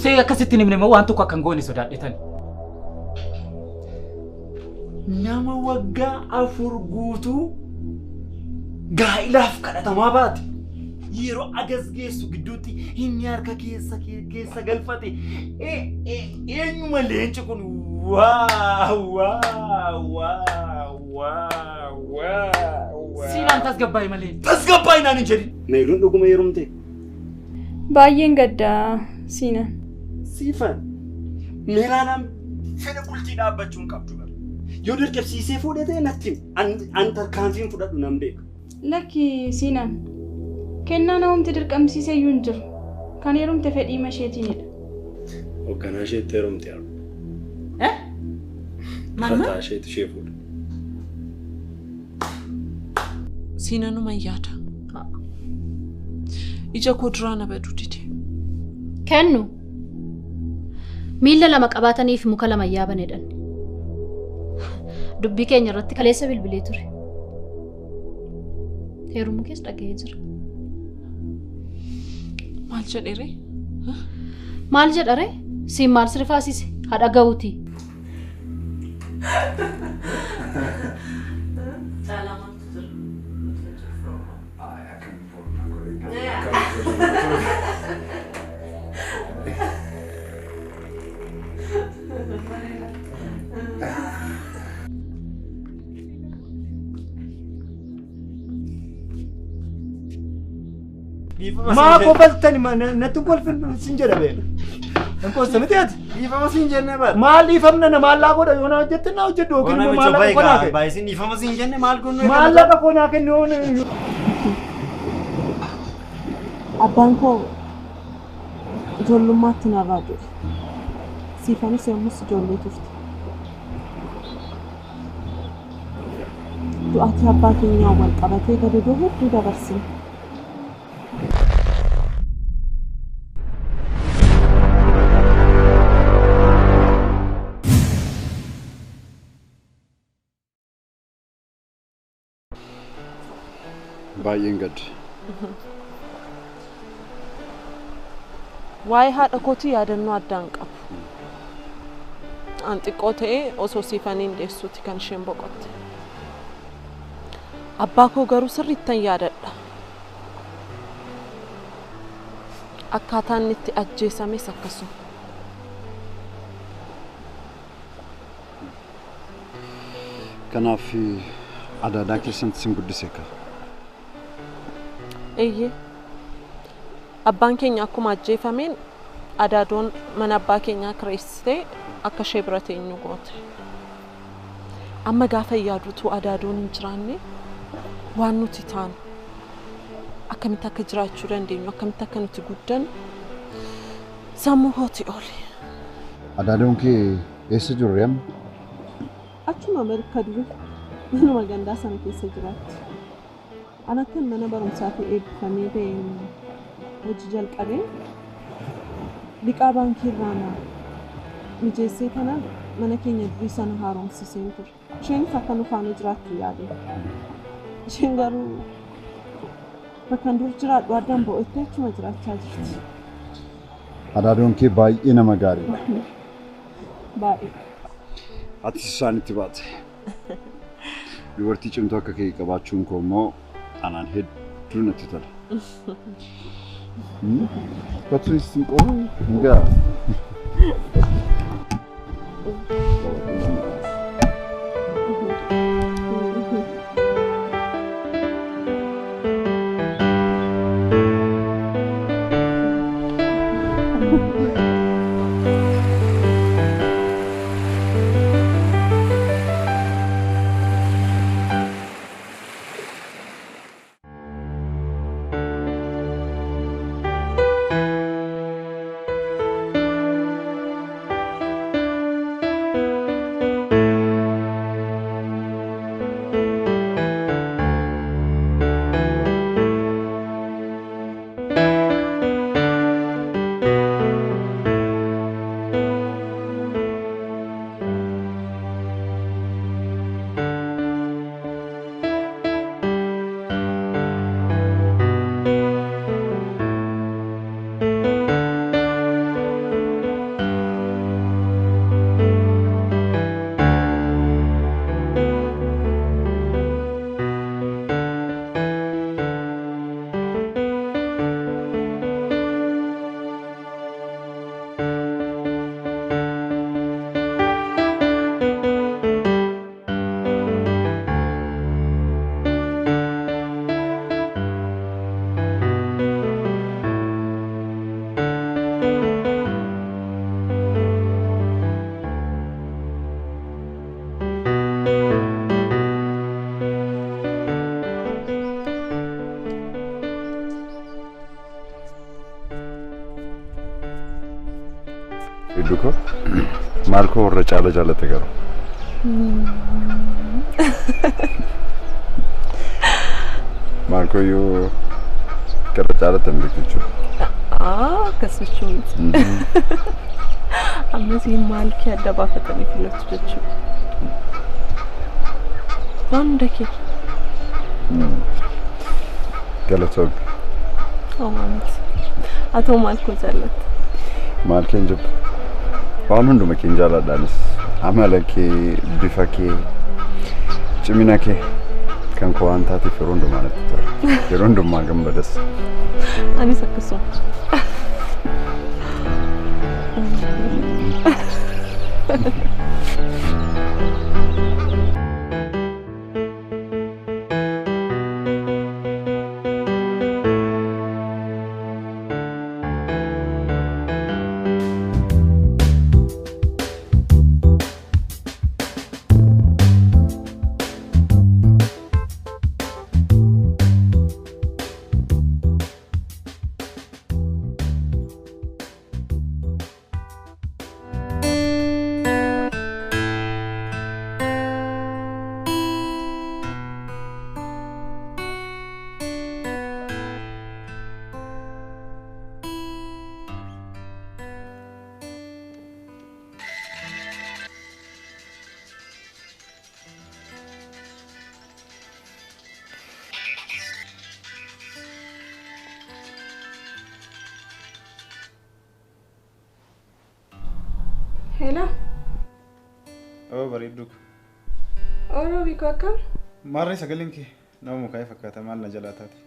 Dursee akkasitti hin himne moo waan tokko akka hin goone sodaadhetan. Nama waggaa 4 guutuu gaa'ilaaf kadhatamaa baate. Yeroo agas geessu gidduutti inni harka keessa galfate. Eenyuma leenci kun waa waa waa waa waa. Siinaan tasgabbaa'e malee. Tasgabbaa'e naan hin jedhin. Meeluun dhuguma heerumte. Baay'een gaddaa Siinaan. Siifan Meelaanaan fedha bultii dhaabbachuu hin qabdu bara. Yoo dirqamsiisee fuudhee ta'e natti an tarkaanfiin fudhadhu nan beeka. Lakki Siinaan. Kennaa namumti dirqamsiisee iyyuu hin jiru. Kan heerumte fedhii isheetiinidha. Hoogganaa isheetti heerumte yaa. Eh? Mataa isheetti ishee fuudhe. Siinanuma yaada. Ija koo duraa na baduu dide. Kennu. Miilla 2 qabaataniif muka 2 yaabanidhan. Dubbii keenya irratti kaleessa bilbilee ture. Heerumuu keessa dhaga'ee jira. Maal jedhee? Maal jedharee? Siin maal sirfaasise? Haadha ga'uuti. Maa kofaltani natti kolfin sin jedha beela. Hin qoostamiti ati? Dhiifama siin jenne bara. Maal dhiifamna na maallaa godha yoo na hojjette na hojjedhu yookiin immoo maallaqa koo naa kenni. Baay'isin dhiifama siin jenne maal goonu? Maallaqa koo naa kenni yoo. Abbaan koo ijoollummaatti narraa du'e. Siifanis yommus ijoollee turte. Du'aatii abbaa keenyaa wal qabatee gadadoo hedduu dabarsine. Baay'een gadde. Waa'ee haadha kootii yaadannoo addaan qabu. An xiqqoo ta'ee osoo siifaniin deessuuti kan isheen boqotte. Abbaa koo garuu sirriittan yaadadha. Akkaataan inni itti ajjeesames akkasuma. Kanaaf adaadaa keessatti sin guddise ka. Eeyyee. Abbaan keenya akkuma ajjeefameen adaadoon mana abbaa keenyaa kireessitee akka ishee bira teenyu goote. Amma gaafa yaadutu adaadoon hin jiraanne waan nuti taanu akkamitti akka jiraachuu dandeenyu akkamitti akka nuti guddannu sammuu kootii oole. Adaadoon kee eessa jiru amma? Achuma bakka durii manuma gandaa sana keessa jiraatti. Anattan mana barumsaa fi eebbifamee ba'een hojii jalqabee liqaa baankii irraa na mijeessee kana mana keenya durii sana haaromsiseen ture. Isheenis akka nu faana jiraattu yaade. Isheen garuu bakka dur jiraadhu addaan bo'ottee achuma jiraachaa jirti. Adaadoon kee baay'ee nama gaariidha. Baay'ee. Atis isaanitti baate. Dubartii cimtuu akka kee qabaachuun koo immoo anaan hedduu natti tola. Kottu isin qoru hin ga'a. Bareedduu koo maal koo warra caala jaalatte garuu. Maal koo yoo gara caalatte hin beektu jechuudha. Akkas jechuu miti. Ammasii maal kee adda baafatanii filatu jechuudha. Waan hunda kee. Galatoomi. Homaa miti. Atoo maal koo jaallatta? Maal keen jibba? Waan hunduma keen jaalladha anis. Amala kee, bifa kee, cimina kee kan koo waan taateef yeroo hundumaa natti tola. Yeroo hundumaa gammadas. Anis akkasuma. Hello. Oh, bareedduu. Oh, Roobii koo akkam? Maarree sagaleen kee nama mukaa'ee fakkaata maal na jalaa taate?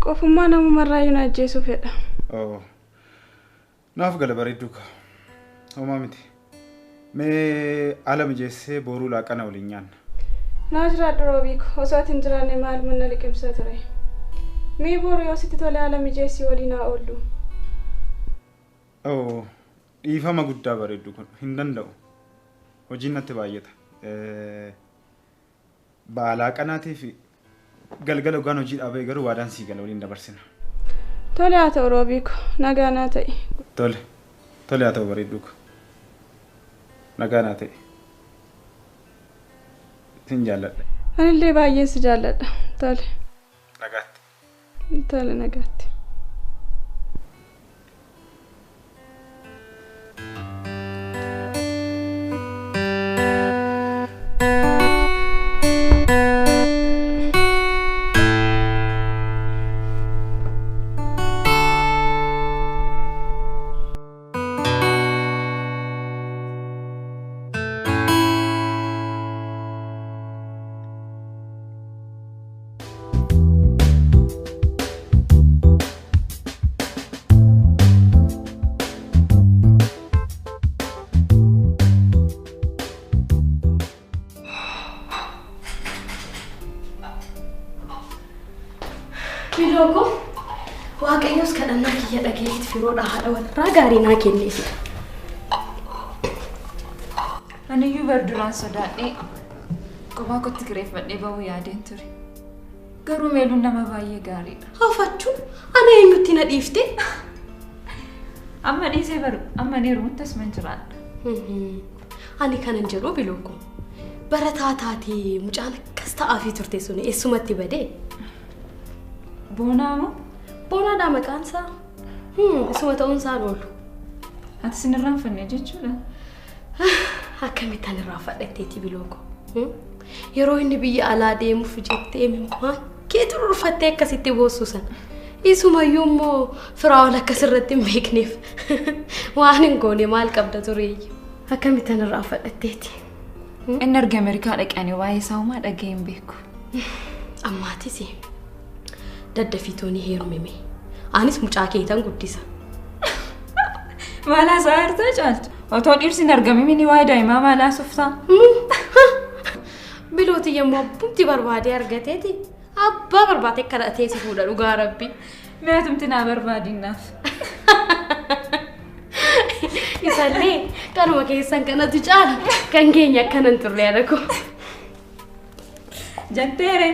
Qofummaa namumarraayyuu na ajjeesuu fedha. Oh, naaf gala bareedduu koo. Homaa miti. Mee haala mijeessee boruu laaqana waliin nyaanna. Naa jiraadhu Roobii koo. Osoo ati hin jiraanne maal mana liqimsa ture. Mee boru yoo sitti tole haala mijeessii waliin haa oollu. Oh, dhiifama guddaa bareeddu kun hin danda'u. Hojiin natti baay'ata. Baalaa qanaatii fi galgala dhugaan hojii dhaabee garuu waadaan sii gala waliin dabarsina. Tole haa ta'u Roobii koo. Nagaa naa ta'i. Tole. Tole haa ta'u bareedduu koo. Nagaa naa ta'i. Sin jaalladha. Anillee baay'ee si jaalladha. Tole. Nagaatti. Tole nagaatti. Biloo Waaqayyoos kadhannaa kiyya dhageetti firoodha haadha warraa gaarii naa kenneef. Aniyyuu bar duraan sodaadhee kophaa kootti kireeffadhee bahuu yaadeen ture. Garuu meeluun nama baay'ee gaariidha. Hafachuu ana eenyutti na dhiifte? Amma dhiisee baru amma ni heerumutti asuman jiraadha. Ani kanan jedhu Biloo koo barataa taatee mucaan akkas ta'aafii turte sun eessumatti badee? Boonaa moo? Boonaadha maqaan isaa. Isuma ta'uun isaa oolu. Ati sin irraanfanne jechuudha. Akkamittan irraanfadhatteeti Biloo koo. Yeroo inni biyya alaa deemuuf jettee maal keetu rurfattee akkasitti boossu sana. Isumayyuu immoo firaa'ol akkasirratti hin beekneef waan hin goone maal qabda tureeyyu. Akkamittan irraanfadhatteeti. Inni erga Ameerikaa dhaqanii waa'ee isaa homaa dhaga'ee hin beeku. Ammaatis daddafitoonni heerumime. Anis mucaa keetan guddisa. Maal haasaa jirta caaltu? Otoo dhirsi hin argamin waa'ee daa'imaa maal haasoftaa? Bilooti yommuu abbumti barbaadee argateeti abbaa barbaade kadhatee si fuudha dhugaa rabbi. Mi'aatumti naa barbaadinnaaf. Isallee kanuma keessan kanatu caala kan keenya akkanan turre yaadako. Jetteere.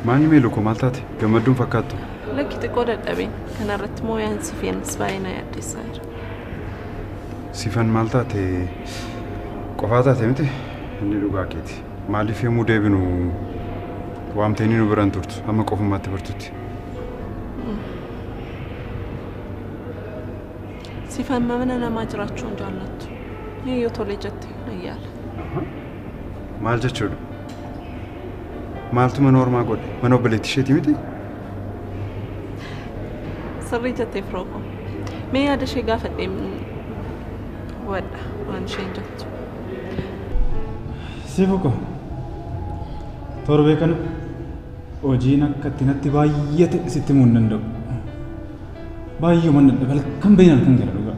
Maanyi meelu koo maal taate? Gammadduun fakkaattu. Lakki xiqqoo dadhabeen kanarratti mooyaan sifeenis baay'ee na yaaddeessaa jira. Sifan maal taate? Qofaa taate miti? Inni dhugaa keeti. Maaliif yommuu deebinu waamtee inni nu biraan turtu hamma qofummaatti bartutti. Sifan mana namaa jiraachuu hin jaallattu. Yoo tole jette ayyaala. Maal jechuudha? Maaltu mana ormaa godhe? Mana obboleettii isheetii miti? Sirrii jettee firooko. Mee yaada ishee gaafadhee hubadha waan isheen jettu. Sifuko, torbee kana hojiin akka itti natti baay'ate sitti himuu hin danda'u. Baay'ee man dadhabe halkan bahin halkan jira dhugaa.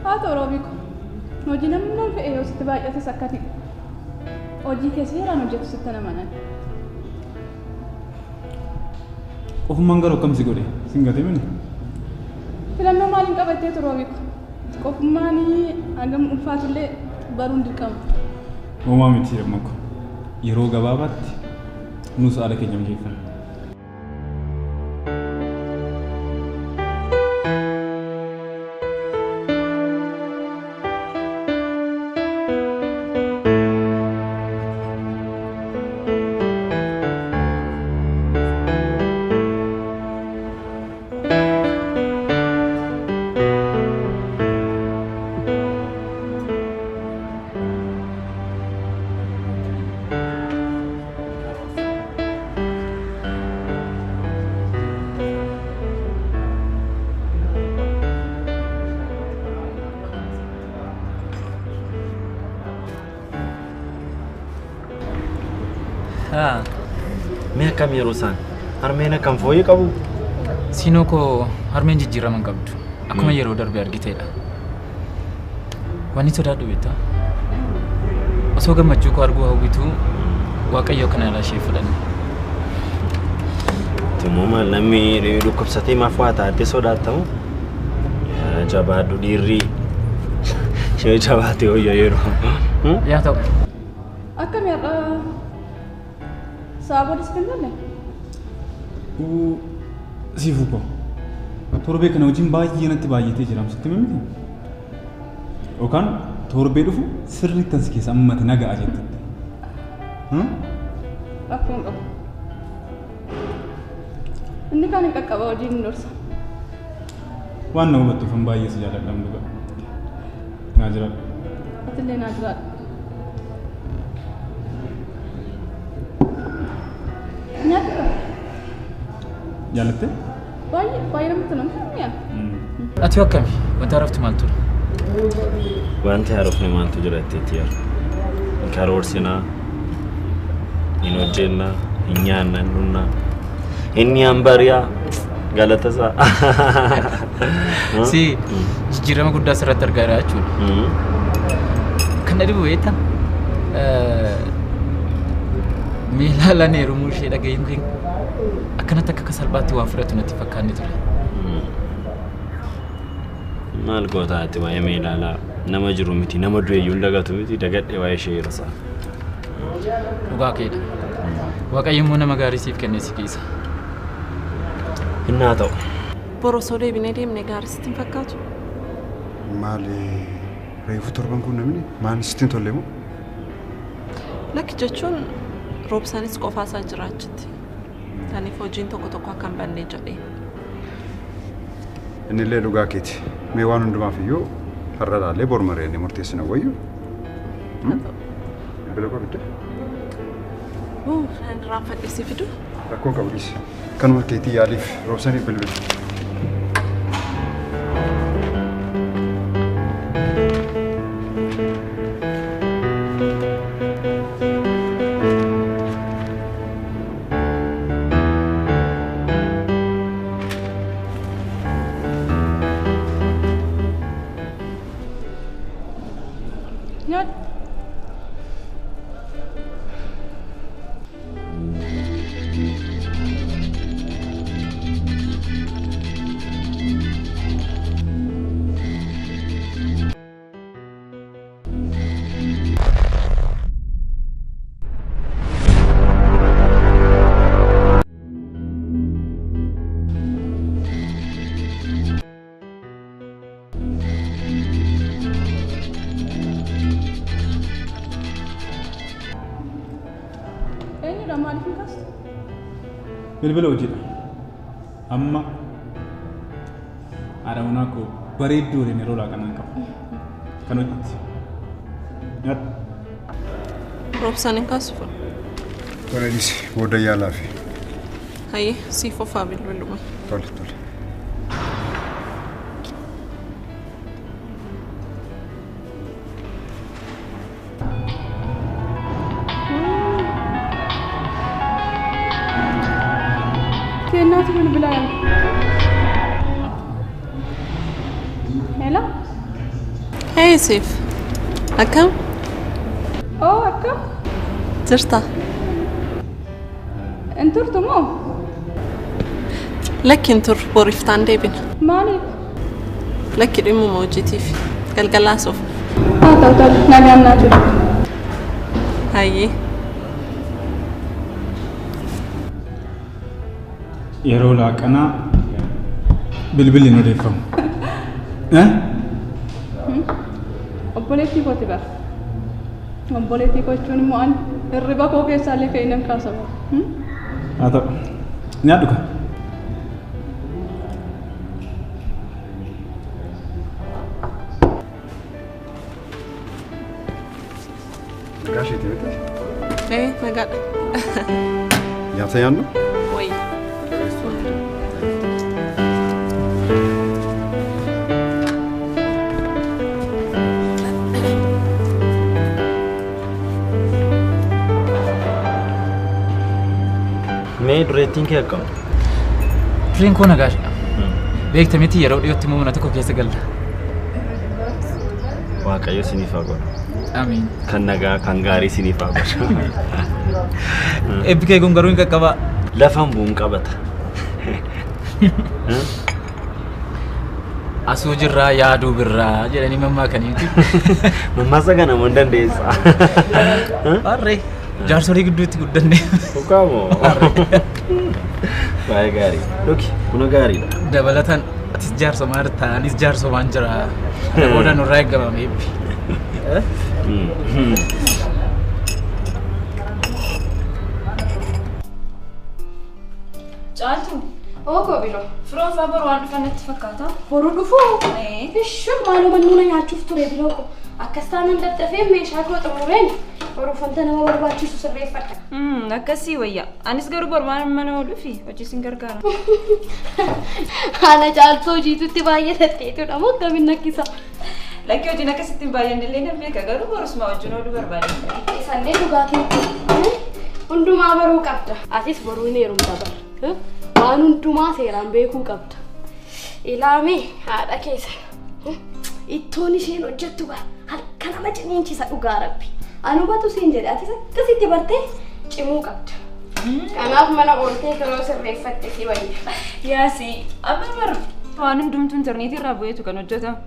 Haa ta'u Roobiiko, hojii namni fe'e yoo sitti baay'ates akkati hojii kee seeraan hojjetu sitti namanan. Qofummaan garuu akkam si godhe? Sin gatee mini? Filannoo maaliin qabatteetu Roobiiko? Qofummaan hangam ulfaatullee baruun dirqama. Uumaa miti amma ko. Yeroo gabaabaatti nus haala keenya mijeeffanna. Mee akkam yeroo isaan? Harmeen akkam fooyyee qabu? Siinoo koo harmeen jijjiirama hin qabdu. Akkuma yeroo darbe argiteedha. Wanni sodaadhu beektaa? Osoo gammachuu koo arguu hawwituu Waaqayyo kana irraa ishee fudhanne. Timmoo namni dhukkubsatee maaf waa taatee sodaattamu? Jabaadhu dhiirri. Ishee jabaatee hoyya yeroo. Yaa ta'u. Akkam har'a sa'a booda sitti hin tolle? Sifuko, torbee kana hojiin baay'ee natti baay'atee jira sitti himi miti? Yookaan torbee dhufu sirriitti si keessa ammati naga'a jettetti. Rakkoo hin qabu. Inni kaan hin qaqqaba hojiin hin dursa. Waan na hubattuuf hin baay'ee si jaalladha dhugaa. Naa jiraadhu. Atillee naa jiraadhu. Nyaata qaba. Jaalattee? Baay'ee baay'ee namatti tola miti? Ati akkami? Wanta haaroftu maaltu jira? Wanti haarofni maaltu jira jetteetti yaadu? Hin karoorsinaa, hin hojjennaa, hin nyaanna, hin dhugnaa. Inni hambariyaa galata isaa. Si jijjiirama guddaa sirratti argaa jira jechuudha. Kan na dhibu beektaa? Meelaalaan heerumuu ishee dhaga'uun kee akkanatti akka salphaatti waan fudhatu natti fakkaanne ture. Maal goota ati waa'ee meelaalaa nama jiru miti nama du'e iyyuu hin dagatu miti dagadhee waa'ee ishee hir'isa. Dhugaa keedha. Waaqayyo immoo nama gaarii siif kenne si keessa. Innaa ta'u. Boru osoo deebinee deemne gaarii sitti hin fakkaatu? Maali reefu torban kun namni maal sitti hin tolle moo? Lakki jechuun roobsaanis qofaasaa jira achitti. Kanaaf hojiin tokko tokko akka hin banne jedhee. Innillee dhugaa keeti. Mee waan hundumaaf iyyuu har'a ilaallee bor mari'annee murteessina wayyu. Bilbila koo fidde? Nan irraanfadhe si fidu? Rakkoo qabu dhiisi. Kanuma keetii yaaliif roobsaniif bilbila. Nyaadhu. Bilbila hojiidha. Amma haadha manaa koo bareedduu waliin yeroo laaqanaan qaba. Kan hojiitti. Nyaadhu. Roobsaan hin kaasu. Tole dhiisi booda yaalaafi. Hayyee siif ofaa bilbiluma. Tole tole. Kennaatu bilbilaa. Hello? Hey Siif. Akkam? Oo akkam? Jirta? Hin turtu moo? Lakki hin turru boriiftaan deebina. Maaliif? Lakki dhimmuma hojiitiif. Galgalaas of. Haa ta'u tole nagaan naa jiru. Hayyee. Yeroo laaqanaa bilbilli hin odeeffamu. Obboleettii kooti bara. Obboleettii koo jechuun immoo ani hirriba koo keessaallee ka'ee nan kaasama. Haa ta'u. Nyaadhu ka. Nagaa isheeti miti? Ee nagaadha. Nyaata nyaannu? Wayyi. Mee dureettiin kee akkam? Dureen koo nagaashidha. Beekta miti yeroo dhiyootti immoo mana tokko keessa galla. Waaqayyo isiniif haa godhu. Amiin. Kan nagaa kan gaarii isiniif haa godhu. Eebbi kee kun garuu hin qaqqabaa. Lafan bu'uun qabata. Asuu jirraa yaaduu birraa jedhanii mammaakaniiti. Mammaaksa kana moo hin dandeessa? Harree jaarsolii gidduutti guddanne. Dhugaamoo? Baay'ee gaarii. Dhugi buna gaariidha. Dabalataan atis jaarsomaa jirta anis jaarsomaan jira. Kana booda nurraa eegamame eebbi. Caaltu. Oo koo biloo. Firoon fa'aa boru waan dhufan natti fakkaata. Boru dhufuu? Ishoo maaluma nuuna nyaachuuf ture biloo koo. Akkas taanaan daddafee meeshaa koo xumureen boruuf wanta nama barbaachisu sirreeffadha. Akkasii wayya. Anis garuu boru waan mana ooluufi hojii sin gargaara. Haala caaltuu hojiitutti baay'atatteetudha moo akkamiin nakkisa? Lakki hojiin akkasitti hin baay'anne illee nan beeka garuu borusuma wajjin ooluu barbaade. Isallee dhugaa keetti. Hundumaa baruu qabda. Atis boruu hin heerumta bara. Waan hundumaa seeraan beekuu qabda. Ilaamee haadha keessan. Ittoon isheen hojjettu bara halkan nama ciniinchisa dhugaa rabbi. Anubatu siin jedhe atis akkasitti bartee cimuu qabda. Kanaaf mana ooltee yeroo sirreeffatte si wayya. Yaasi amma bar waan hundumtuu intarneetii irraa bu'eetu kan hojjetamu.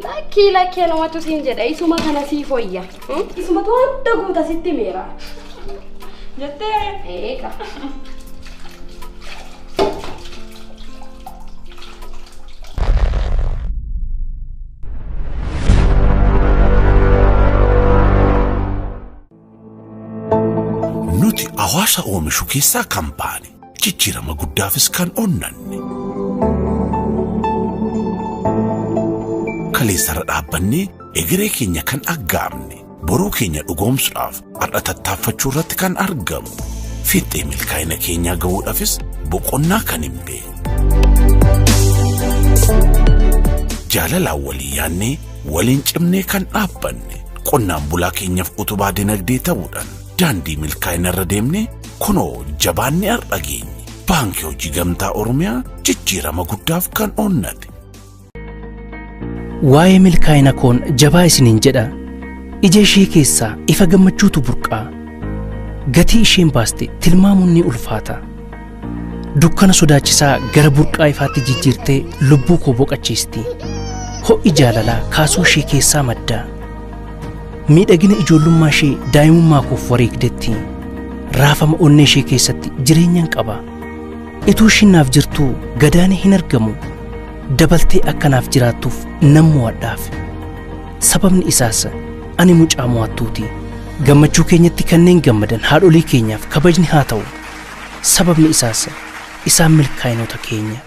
Lakkii lakkii anumatu siin jedhe isuma kana siif wayya. Isumatu hunda guuta sitti meera. Jettee? Eega. Nuti hawaasa oomishu keessaa kan baane jijjiirama guddaafis kan onnanne. Kaleessarra dhaabbannee egeree keenya kan aggaamne boruu keenya dhugoomsuudhaaf har'a tattaaffachuu irratti kan argamu. Fiixee milkaa'ina keenyaa gahuudhaafis boqonnaa kan hin beekne. Jaalalaan walii yaannee waliin cimnee kan dhaabbanne qonnaan bulaa keenyaaf utubaa dinagdee ta'uudhaan daandii milkaa'ina irra deemnee kunoo jabaanni har'a geenye. Baankii Hojii Gamtaa Oromiyaa jijjiirama guddaaf kan onnate. Waa'ee milkaa'ina koon jabaa isiniin jedha. Ija ishee keessaa ifa gammachuutu burqaa. Gatii isheen baaste tilmaamuun ni ulfaata. Dukkana sodaachisaa gara burqaa ifaatti jijjiirtee lubbuu koo boqachiisti. Ho'i jaalalaa kaasuu ishee keessaa madda. Miidhagina ijoollummaa ishee daa'imummaa koof wareegdetti. Raafama onnee ishee keessatti jireenyan qaba. Ituu ishiin naaf jirtuu gadaanee hin argamu. Dabaltee akka naaf jiraattuuf nan mo'adhaaf. Sababni isaas ani mucaa mo'attuuti. Gammachuu keenyatti kanneen gammadan haadholii keenyaaf kabajni haa ta'u. Sababni isaas isaan milkaa'inoota keenya.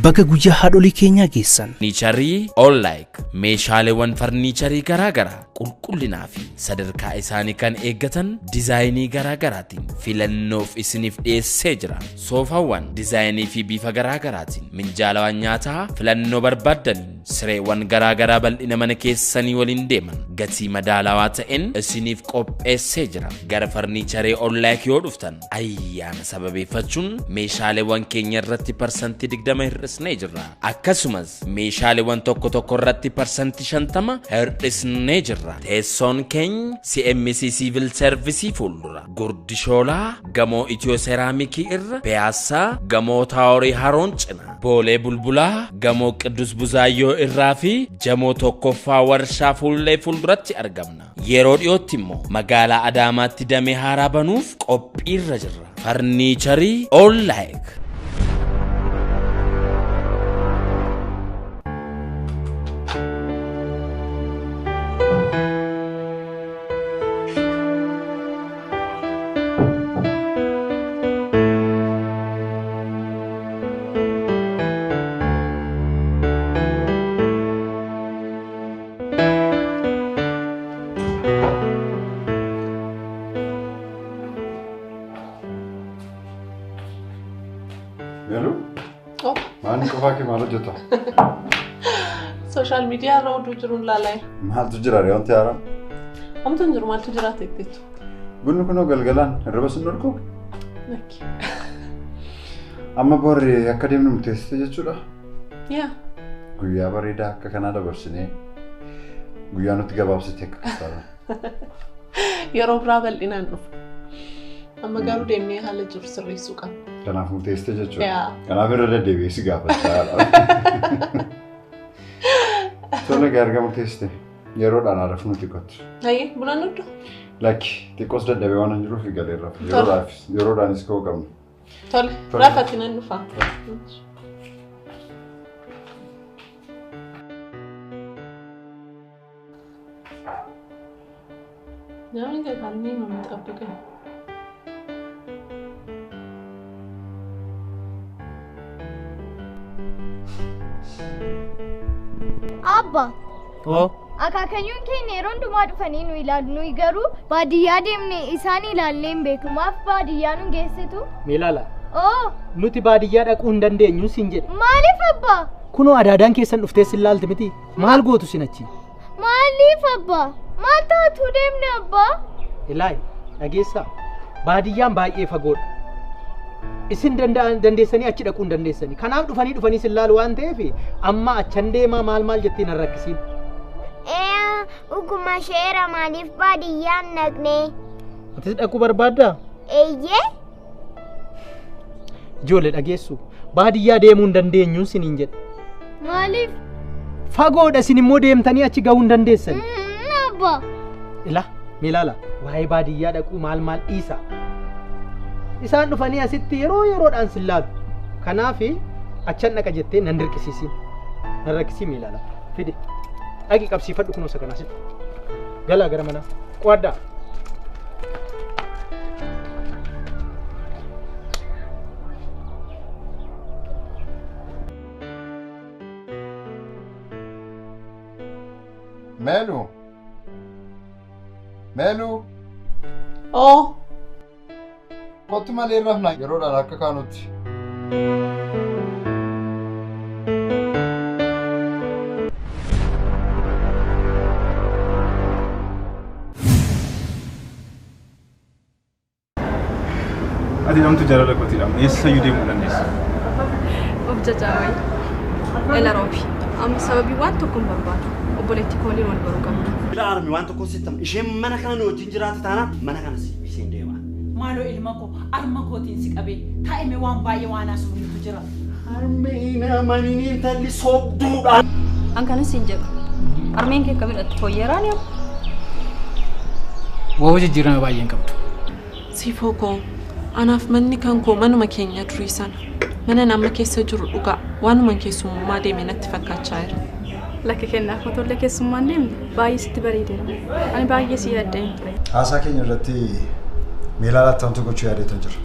Baga guyyaa haadholii keenyaa geessan. Farniicharii Onlaayik meeshaaleewwan farniicharii garaagaraa qulqullinaa fi sadarkaa isaanii kan eeggatan dizaayinii garaagaraatiin filannoof isiniif dhiyeessee jira. Soofaawwan dizaayinii fi bifa garaagaraatiin, minjaalawwan nyaataa filannoo barbaaddaniin, sireewwan garaagaraa bal'ina mana keessanii waliin deeman gatii madaalawaa ta'een isiniif qopheessee jira. Gara Farniicharii Onlaayik yoo dhuftan ayyaana sababeeffachuun meeshaaleewwan keenya irratti 20% hir'isnee jirra. Akkasumas meeshaaleewwan tokko tokko irratti 50% hir'isnee jirra. Teessoon keenya CMC Civil Service fuuldura, Gurdishoolaa gamoo Itiyoo Seeraamikii irra, Piyaassaa gamoo Taaworii Haroon cina, Boolee Bulbulaa gamoo Qiddus Buzaayyoo irraa fi Jamoo tokkoffaa warshaa fuullee fuulduratti argamna. Yeroo dhiyootti immoo magaalaa Adaamaatti damee haaraa banuuf qophiirra jirra. Farniicharii Onlaayik. Meeluu? Maal qofaa kee maal hojjeta? Social media irra oduu jiruun ilaalaa jira. Maaltu jira ree wanti haaraan? Homtuu hin jiru, maaltu jira jetteetu? Bunni kunoo galgalaan hirriba sin dhorkuu? Lakki. Amma boorri akka deemnu murteessite jechuudha? Yaa. Guyyaa bareedaa akka kanaa dabarsinee guyyaa nutti gabaabsite akka kastaala. Yeroo biraa bal'inaan dhufa. Amma garuu deemnee haala jiru sirreessuu qabna. Kanaaf murteessite jechuudha. Yaa. Kanaaf irra deddeebi'ee si gaafachaa. Tole egaa erga murteessite yeroodhaan haadhaaf nuti kottu. Hayyee buna nuddu? Lakki xiqqoos dadhabee waan hin jiruuf galeerra. Yeroodhaanis ka'uu qabna. Tole rafati nan dhufa. Namni gaggaarii ነው የሚጠብቀኝ። Abba. Oo. Akaakayyuun keenya yeroo hundumaa dhufanii nu ilaalu. Nuyi garuu baadiyyaa deemnee isaan ilaallee hin beeknu. Maaf baadiyyaa nu geessitu? Mee ilaala. Oo. Nuti baadiyyaa dhaquu hin dandeenyu siin jedhe. Maaliif abbaa? Kunoo adaadaan keessan dhuftee sin laalte miti. Maal gootu sin achi? Maaliif abbaa? Maal taatu deemne abbaa? Ilaayi dhageessaa. Baadiyyaan baay'ee fagoodha. Isin dandeessanii achi dhaquu hin dandeessanii. Kanaaf dhufanii sin laalu waan ta'eef amma achan deemaa maal maal jettee nan rakkisiin. Dhuguma sheera maaliif baadiyyaan dhaqne? Atis dhaquu barbaaddaa? Eeyyee. Ijoollee dhageessu baadiyyaa deemuu hin dandeenyu siniin jedhe. Maaliif? Fagoodha isin immoo deemtanii achi gahuu hin dandeessani. Abbaa. Ilaa mee ilaala waa'ee baadiyyaa dhaquu maal maal dhiisa. Isaan dhufanii asitti yeroo yeroodhaan sin laalu. Kanaaf achan dhaqa jettee nan dirqisiisin. Nan rakkisiin mee ilaala. Fide. Dhaqi qabsiifadhu kunuunsa kanaa sitti. Galaa gara manaa. Qo'adhaa. Meeluu. Meeluu. Oo. Kottu malee rafna yeroodhaan akka kaanutti. Ati namtu jaalala kootiidha. Eessayyuu deemuu dandeessa. Of jajaawai. Ela roobi. Amma sababii waan tokko hin barbaadu. Obboleettii koo waliin wal baruu qabna. Bila armi waan tokko sittama. Isheen mana kana nu wajjin jiraate taanaan mana kana si isheen deema. Maaloo ilma koo harma kootiin si qabee taa'ime waan baay'ee waan haasofnutu jira. Harmeen amaniin intalli sobduudha. An kanas hin jedhu. Harmeen kee akka midhattu fooyyeeraan yoo. Waa jijjiirama baay'ee hin qabdu. Siifoo koo anaaf manni kan koo manuma keenya durii sana. Mana nama keessa jiru dhugaa waanuma keessummaa deeme natti fakkaachaa jira. Lakki kennaa footollee keessummaan deemne baay'ee sitti bareedeera. Ani baay'ee si yaaddeen ture. Haasaa keenya irratti Meelaalaatti hamtuu gochuu yaadeetan jira.